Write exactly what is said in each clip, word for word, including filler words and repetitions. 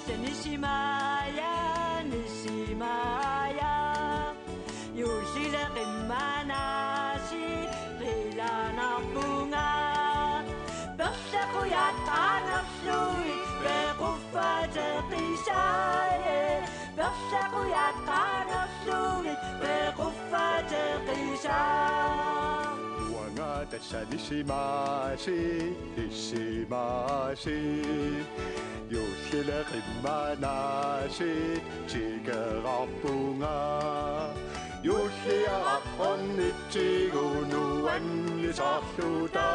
Nisimaaja, nisimaaja, juullile qimmanaasi qilanarpunga. Perlaqujat qaangerlugit pequffateqisaaje, perlaqujat qaangerlugit pequffateqisaa. Uanga tassa nisimaasi, nisimaasi, juullile qimmanaasi tikerarpunga. Juulliaraq ornitsigu nuannisarluta,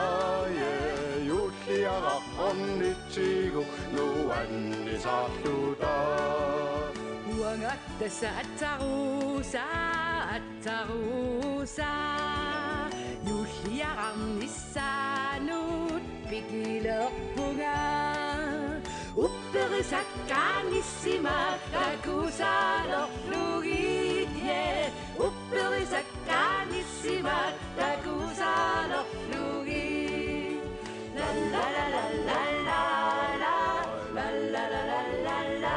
juulliaraq ornitsigu nuannisarluta. Uanga tassa atsaruusa, atsaruusa, juulliaraq nissaanut pikilerpunga. Upperisakkaat nissimaat takusalerlugit, yeah. Upperisakkaat nissimaat takusalerlugit. La la la la la la la. La la la la la la la.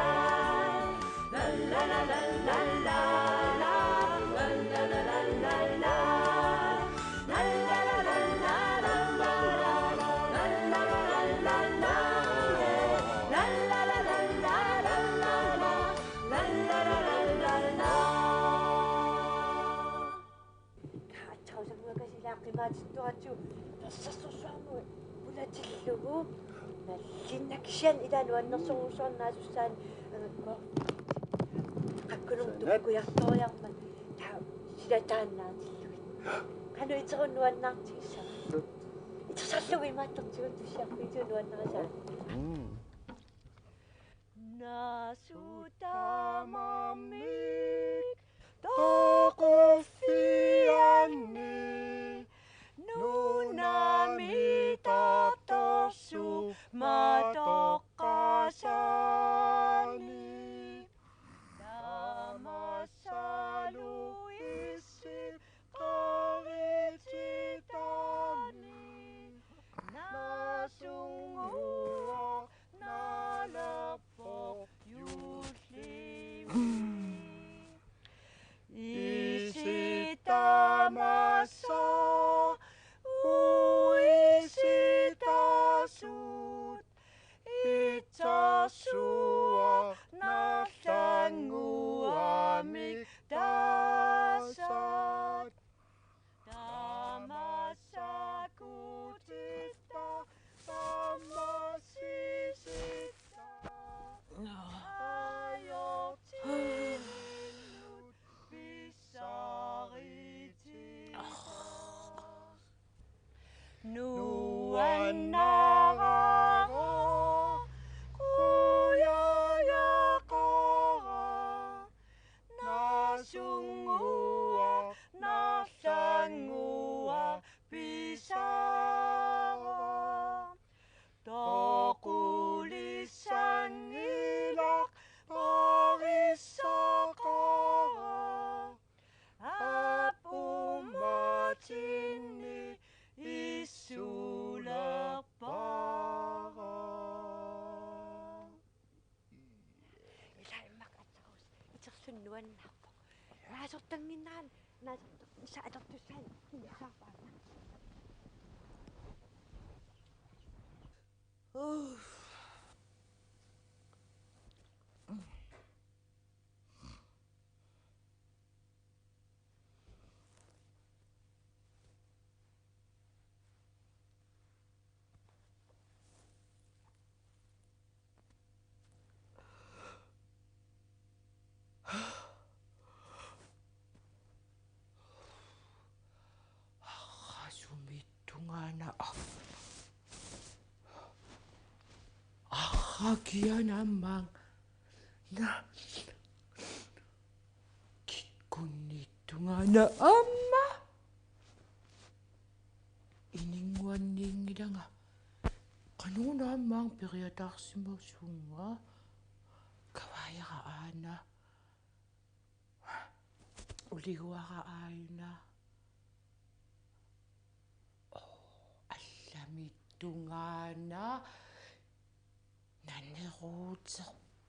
Atsaruusanguakasilaaqqimaatittuatsiu persersorsuarmut pulatillugu. Mallinnakkisian ila nuannersorujussuarnaasussaani, eh, ko-, qakkunung tukkujartoriarmat taa silataannaatillugit. Qanoq iterun nuannaartigissavat? Itersarlugu imaattortigut tussiarfigitsigut nuannarisaat. Mm. Naasut tamarmik toquffianni nunami tatorsuup matoqqasaani. Tamassalu issip qarititaani naasunnguaq nalerpoq juullimi. Isit tamassa uisitaasut, itsarsuaq nallannguamik taasat. Tamassakkut ita tamasisitta ajortinnut pissarititta. Nuannarara, qujajaqara, naasunnguaq nallannguaq pisara. Toqulissanngilaq parissaqara, apumatinni issulerpara. Ila immaqa atsaruusa itersunnguaq nuannaarpoq. Naasortannginnerani, naasorta-, sa-, atortussaani, sa-, Arrasumit tungaana af-, arrakianamang. Na-, kikkunnittungaana amma. Ininguanniinngilanga. Qanuuna ammaang periataarsimasunga. Kavaajara aana. Uliguara aana. Oo, allamit tungaana. Naneruuter-,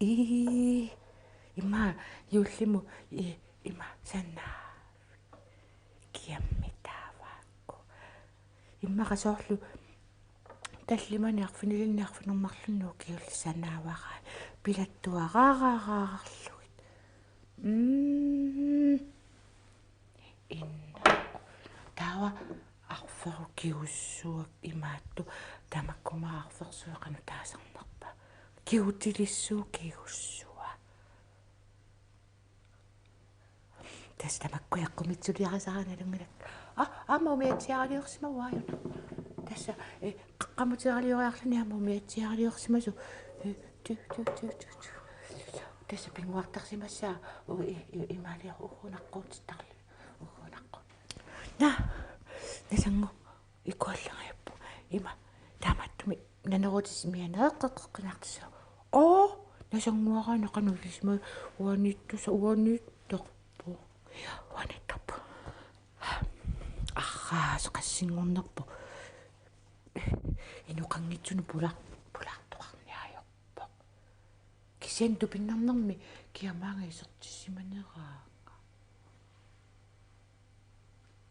Ii, ima juullimut, i-, ima sanaa. Kiammi taavaakku. Immaqa soorlu tallimani arfinilinni arfineq-marlunni ukiulli sanaavaraat pilattuaraaraarlugit. Mm. Inna. Taava arferup kigussuaq imaattoq, tamakkuma arfersuaq qanoq taasarnerpa. Kigutilissuup kigussuaq. Tassa tamakku eqqumiitsuliarisaraanni nalunngilara. Aa, aamma umiatsiaraliorsimavaa aajuna. Tassa, eh, qa-, qamuterialioriarluni aamma umiatsiaraliorsimasoq. Eh, tu, tu, tu, tu, tu. Tassa pinnguartarsimassaaq, u-, i-, i-, imaalior ugunaqqutittarlu. Ugunaqqu. Naa, Nasannguaq ikuallangajappoq. Ima, taamaattumik naneruutissat mianeeqqeqqeqqinartussaapput. Oo, Nasannguaraana qanoq ilisimasoq, uaniittusa-, uaniittarpoq. Uaniittarpoq. Arraa, soqassinngornerpoq. Inoqanngitsunut pula-, pulaartoqarniarpoq. Kisianni tupinnarnermi kiamaanga isertissimaneraanga.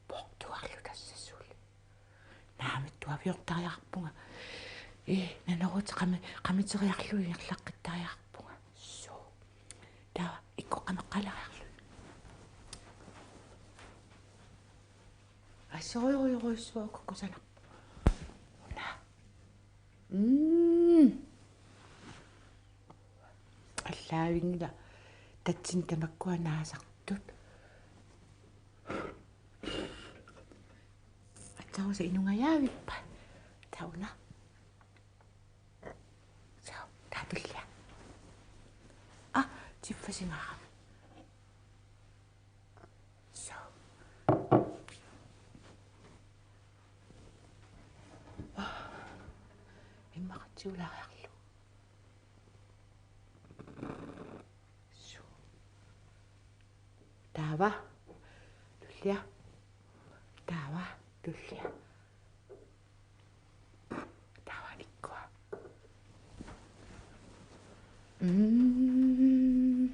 Poortuarlu tassa suli. Naamik tuaviortariaqarpunga. Ii, naneruutit qami-, qamiteriarlugit ingerlaqqittariaqarpunga. Suu. Taava ikkoqqameqqalariarlugit. Assorujorujussuaq kusanaq. Una. Mm. Allaavinngilaq tatsinnut tamakkua naasartut. Attarusa inungajaavippa. Taava una. Suu, taava tullia. Aa, tiffasingaarami. Suu. Immaqa tigulaariarlugu. Suu. Taava. Tullia. Taava. Tullia. Taava ikkua. Mm.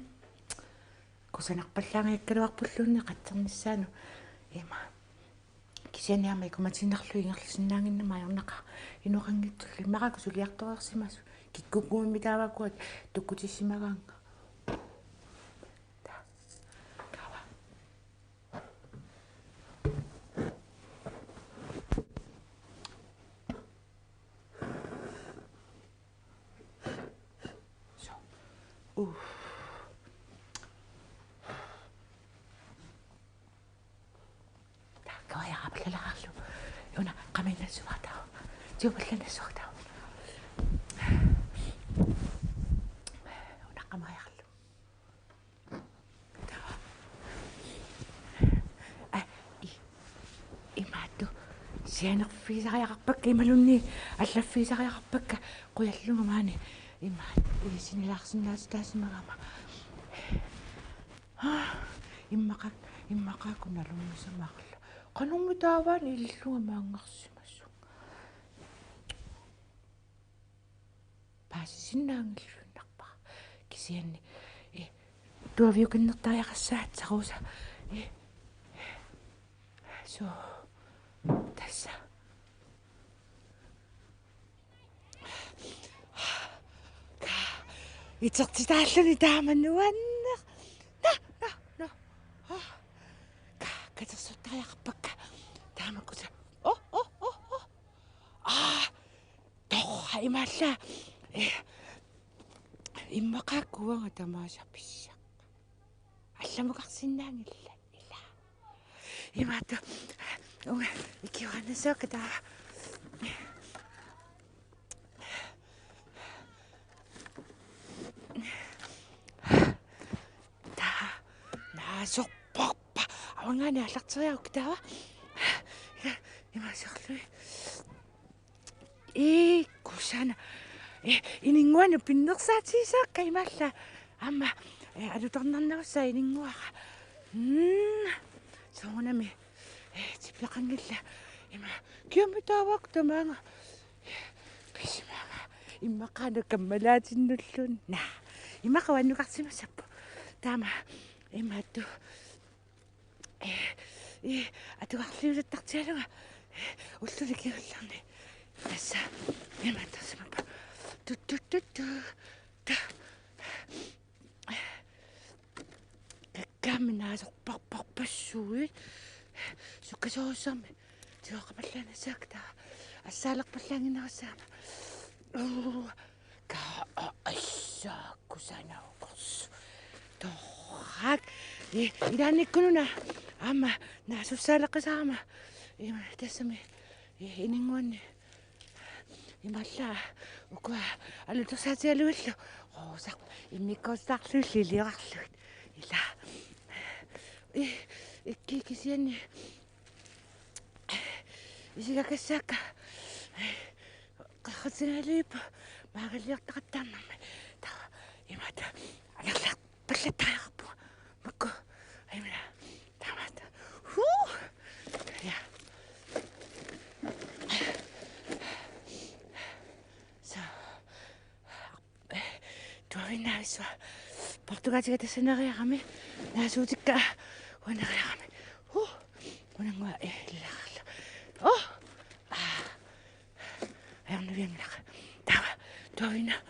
Kusanarpallaangajakkaluarpulluunniit qatsernissaanut. Ima. Kisianni aamma ikumatiinnarlugit ingerlasinnaannginnama ajornaqaaq. Inoqanngitsullu immaqa suliartoreersimasut. Kikkut kuummi taavakua tukkutissimagaannga. Ta-, taava. Suu. Uff. Taava kaajaraapallalaarlu. Una qaminnassuaq taava. Tiupallannassuaq taava. Una qamaajarlu. Aa, i-, imaattoq. Sianerfigisariaqarpakka imaluunniit allaffigisariaqarpakka qujallunga maani. Ima, ilisinilaarsinnaatitaasimagama. Aa, immaqa-, immaqaakkut nalunngisama arlaat. Qanormi taavaana ilillunga maanngarsimasunga. Paasisinnaanngilluinnarpara. Kisianni, eh, tuaviukinnertariaqassaassagaluarlugu. Eh, suu, tassa. Itertitaalluni taama nuanneq. Naa, naa, naa. Aa. Ka-, katersortariaqarpakka. Taamaakkusa. Oh, oh, oh, oh. Aa. Torrak imaallaat. Eh, immaqaakkut uanga tamaasa pissaq. Allamukarsinnaanngillat ila. Imaattoq. Uunga ikiorarnissakka taava. Taava. Naasorparpa. Avanngaanniit aallarteriarukku taava. Ima soorlu. Ee, kusanaq. Ee, ininnguanut pinnersaatigisaakka imaallaat. Aamma, ee, alutornarnerussaaq ininnguara. Mm, soorunami. Ee, tipeqanngillat. Ima, kiammi taavaakku tamaanga. Ee, pisimanga. Immaqaana kammalaatinnullunga. Naa, Immaqa uannukarsimassappoq. Taama imaattoq. Ee, ee, atugarliulattartigalunga. Ee, ulluni kingullerni. Tassa. Imaattarsimappoq. Tut, tut, tut, tut. Ta. Kakkaammi naasorparparpassuit. Sukkasoorsuarmi. Tigoqapallaannassagakku taava. Assaalerpallaannginnerussaama. Uu, ka a-, assaakku sanaukorsu. Torrak. I, ilaannikkut una. Aamma naasussaaleqisarama. Ima tassami. I, ininnguanni. Imalla ukua alutorsaatigalugillu. Roosaq immikkoortarlugillu iliorarlugit. Ila. I, ikki kisianni. Isigakassaakka. Qerratsigaluippoq maagaliortaqattaarnermi. Taava imaattoq. Angerlarpallattariaqarpunga. Makku. Aimela. Taamaattoq. Huu. Ja. Så. Tuaviinnaavissuaq. Portugalitiga tassa neriarami. Naasuutikka uanga neriarami. Huh. Unannguaq, eh, illarlu. Oh. Ah. Ajornavianngilara. Taava. Tuaviinnaq.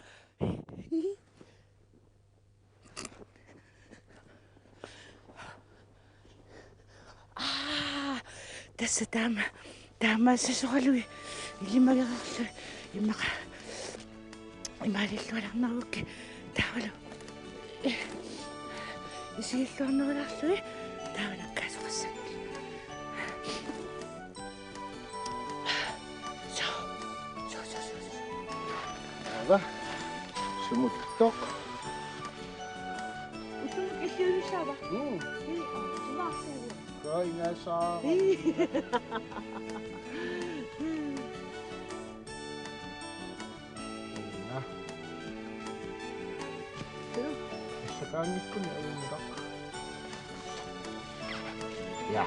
Aa, tassa taama, taamaassasoralugit ilimagereerlugit immaqa imaalillualarnerukkit taavalu. Eh, isigilluarnerulaarlugit taava nakkaasoqassanngilaq. Soo, soo, soo, soo, soo. Taava. Sumuttoq. Ullumi illiunissaava? Mm. Ii, aa, sumaarsuuvoq. Kaingasaa. Ii. Ina. Assakaanngikkunik ajunngilaq. Ja.